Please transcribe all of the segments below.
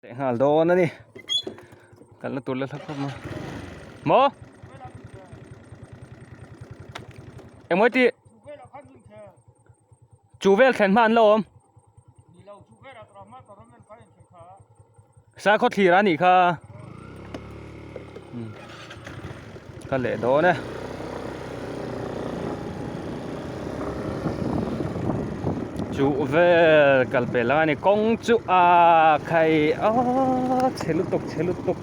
ເຕະຫາໂດນນະນີ້ ກັນລະຕຸນລະທັກເຂົ້າມາ ໝໍ ເອັມໄວ້ຕິ ຈູເວລແຂນມານລະອມ ສາຄອດທີຣານີຄ່າ ອືມ ກະເລໂດເນ ຈູເວລ ກາເປລານີ ກົງຈຸອາ ໄຄ ອໍ ເຊລຸຕຸກ ເຊລຸຕຸກ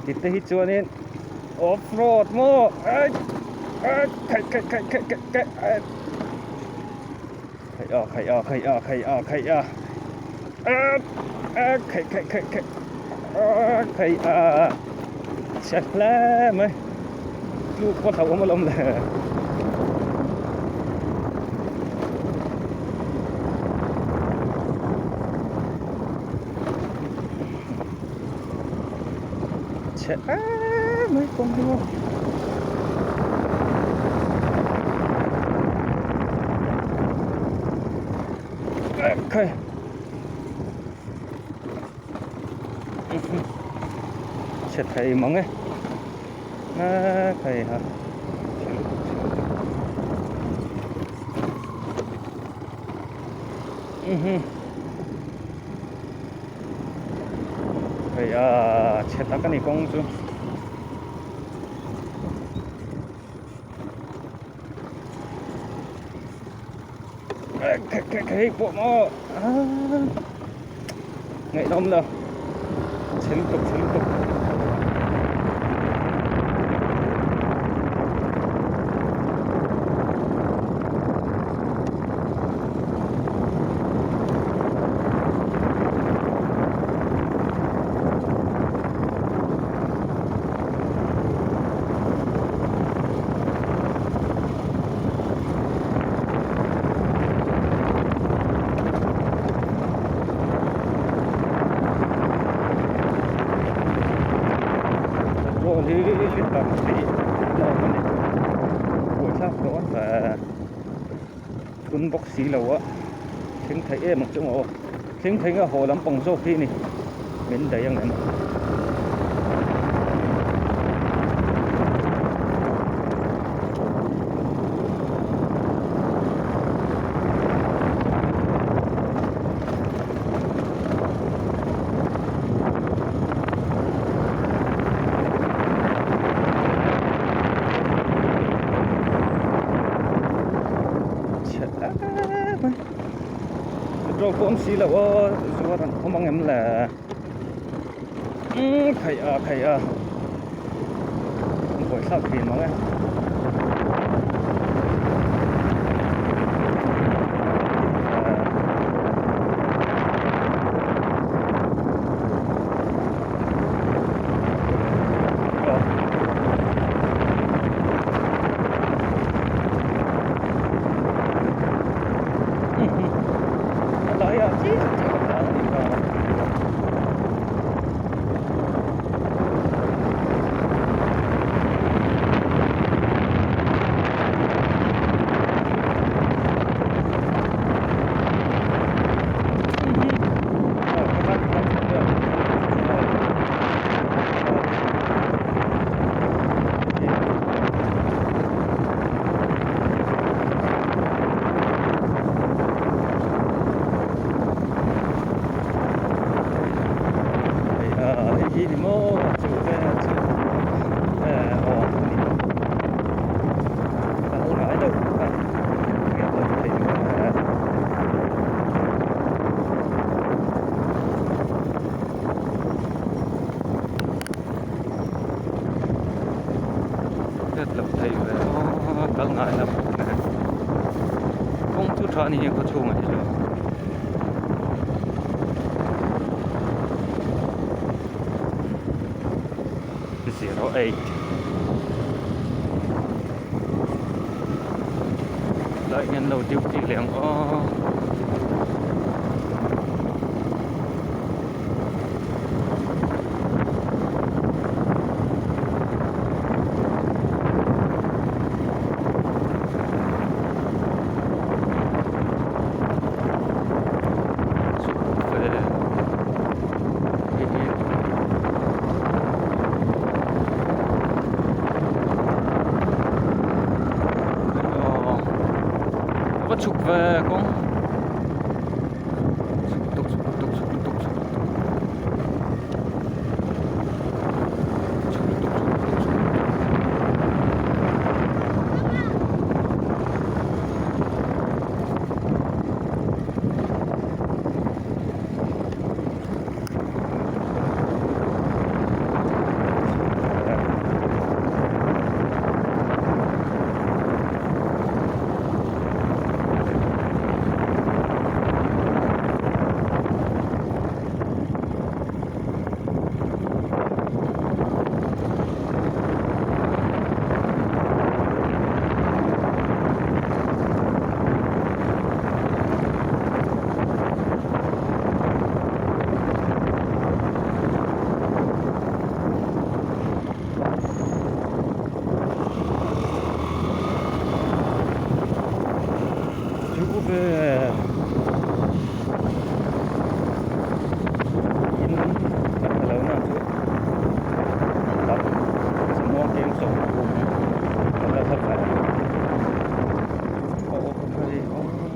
ຕິດແຕ່ຮີດຈວນນີ້ ອອຟໂຣດໂມ ເອີຍ ເອີຍ ໄຄ ໄຄ ໄຄ ໄຄ ໄຄ ເອີຍ ໄຄອາ ໄຄອາ ໄຄອາ ໄຄອາ ໄຄອາ ເອີ ເອີ ໄຄ ໄຄ ໄຄ ໄຄ ເອີ ໄຄອາ ແຊະແລ້ວເມຍ ລູກບໍ່ເທົ່າອາມາລົມແລ້ວ ແຊະ ເອີ ເມຍກົງຢູ່ ເອີ ໄຄ ເຊັດໃຫ້ມັງເອີຍ ມາໄປຫາ ອືຫື ໄປ ອາ ເຊັດອາການິກົງຈຸ ເອີຍ ເຄີ ເຄີ ເຄີ ພວກໝໍ ອາ ໄງນຳລະ ເຊລຸຕົກ ເຊລຸຕົກ. ໂອ້ ເທນໄທເອມັກຈະງອ ເທນໄທເອ ຫົວລຳປອງໂຊພີນີ້ ເມັນໄດ້ຢ່າງນັ້ນ. ໂດຣນໂຟມສີລະ ໂອ້ ສວນ ເຂົາມາງາມແລະ ອືມ ໄຄອາ ໄຄອາ ໂອ້ຍ ສາວເຄມາແລະ. ເຮັດລຳໄທຢູ່ແລ້ວ ກຳລັງງາຍແລ້ວ ກົງຈຸທານີກໍໂຊໃຫ້ເຈົ້າ zero eight. ລາຍງານເຮົາດິວຕີແລ້ວ ອໍ ຊຸບເຟີ. ອາກົງ ສຸກຕກ ສຸກຕກ ສຸກຕກ ສຸກຕກ ສຸກຕກ ສຸກຕກ ສຸກຕກ Cukup, eh, ini masalah masuk. Tapi semua game sok. Ada apa? Oh, oh, oh, oh.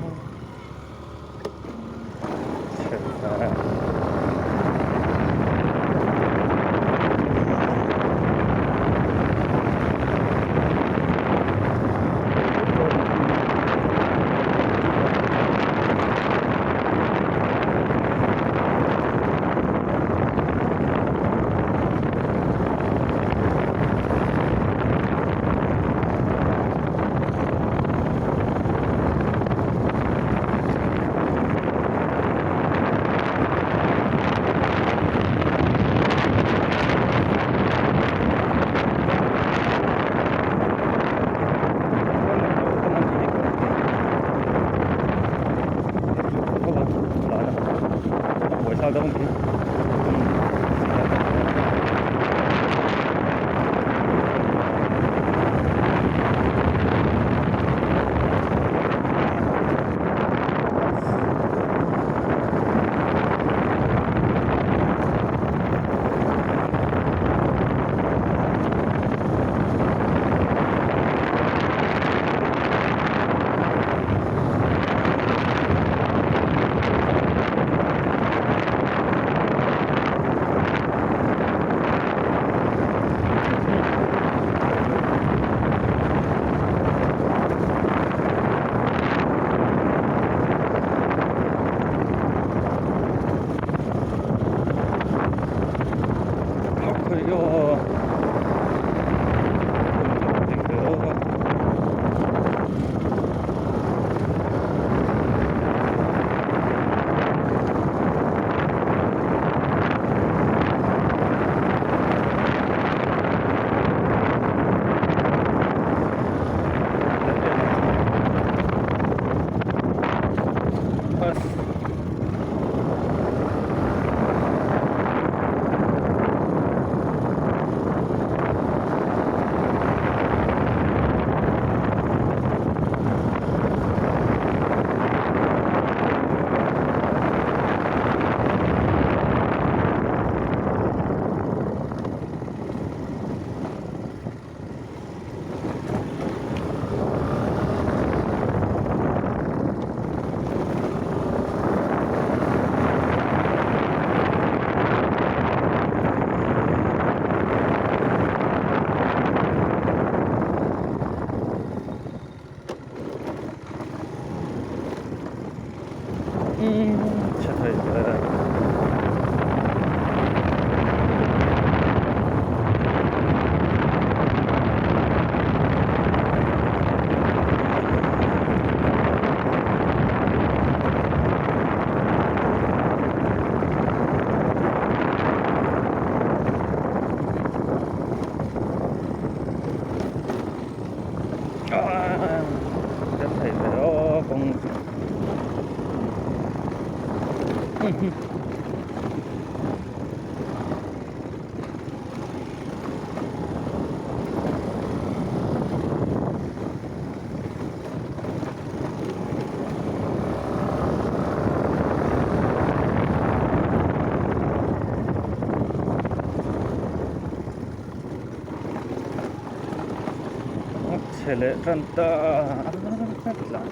ແລະ ທັນຕາ ອ່າ ຫຼາຍ ຫຼາຍ ຫຼາຍ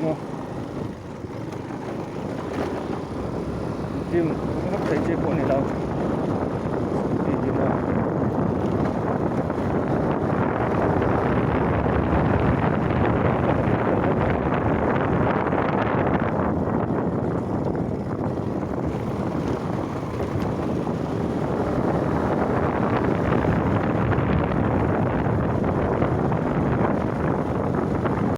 ເນາະ ຈິມ ໃສ່ເຈໂກະນີ້ລາວ